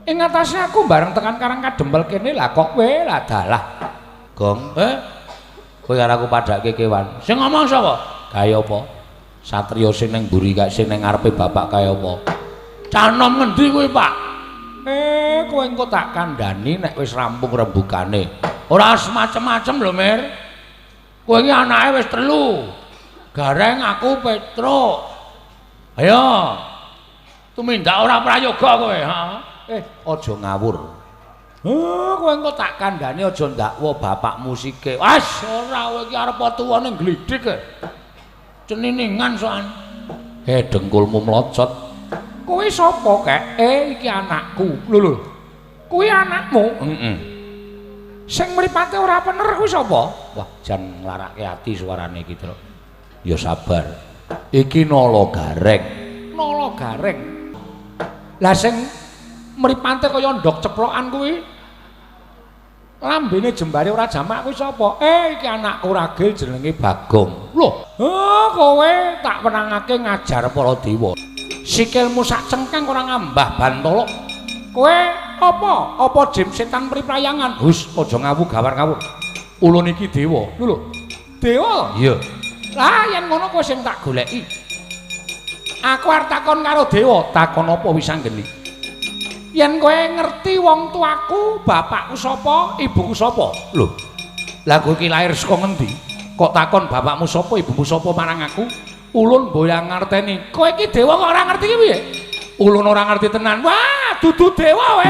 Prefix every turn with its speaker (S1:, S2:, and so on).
S1: Ing atase aku bareng tekan Karang Kadempel kene lah kok kowe lah dalah. Gong, eh? Kowe karo aku padhake kewan. Sing ngomong sapa? Kaya apa? Satriya sing ning mburi kae sing ning ngarepe bapak kaya apa? Cah nom ngendi kowe, Pak? Eh, kowe engko tak kandhani nek wis rampung rembugane. Ora macem-macem lho, Mir. Kowe iki anake wis telu. Gareng aku Petruk. Ayo. Tumindak ora prayoga kowe, ha? Eh, aja ngawur. Eh, kowe engko tak kandhani aja ndakwa bapakmu sike. Wes, ora kowe iki arep tuwa ning glidhik e. Ceniningan soan. Eh, dengkulmu mlocot. Kowe sapa, Kek? Eh, iki anakku. Lho lho. Kuwi anakmu? Heeh. Sing mripate ora pener kuwi sapa? Wah, jan nglarake ati suarane iki, Truk. Ya sabar. Iki Nala Gareng. Nala Gareng. Lah sing mripate kaya ndok ceplokan kuwi lambene jembare ora jamak kuwi sapa? Eh, iki anakku ragil jenenge Bagong. Lho, oh, kowe tak wenangake ngajar para dewa. Sikilmu sak cengkang ora ngambah bantala. Kowe apa? Apa jim setan priprayangan? Hus, aja ngawu gawar ngawur. Ulun iki dewa. Lho lho. Dewa? Iya. Lah yen ngono kowe sing tak goleki. Aku arep takon karo dewa, takon apa wis anggeni? Yen kowe ngerti wong tuaku, bapakku sapa, ibuku sapa? Lho. Lah kowe iki lahir saka ngendi? Kok takon bapakmu sapa, ibumu sapa marang aku? Ulun mboyang ngerteni. Kowe iki dewa kok ora ngerti ki piye? Ulun ora ngerti tenan. Wah, dudu dewa kowe.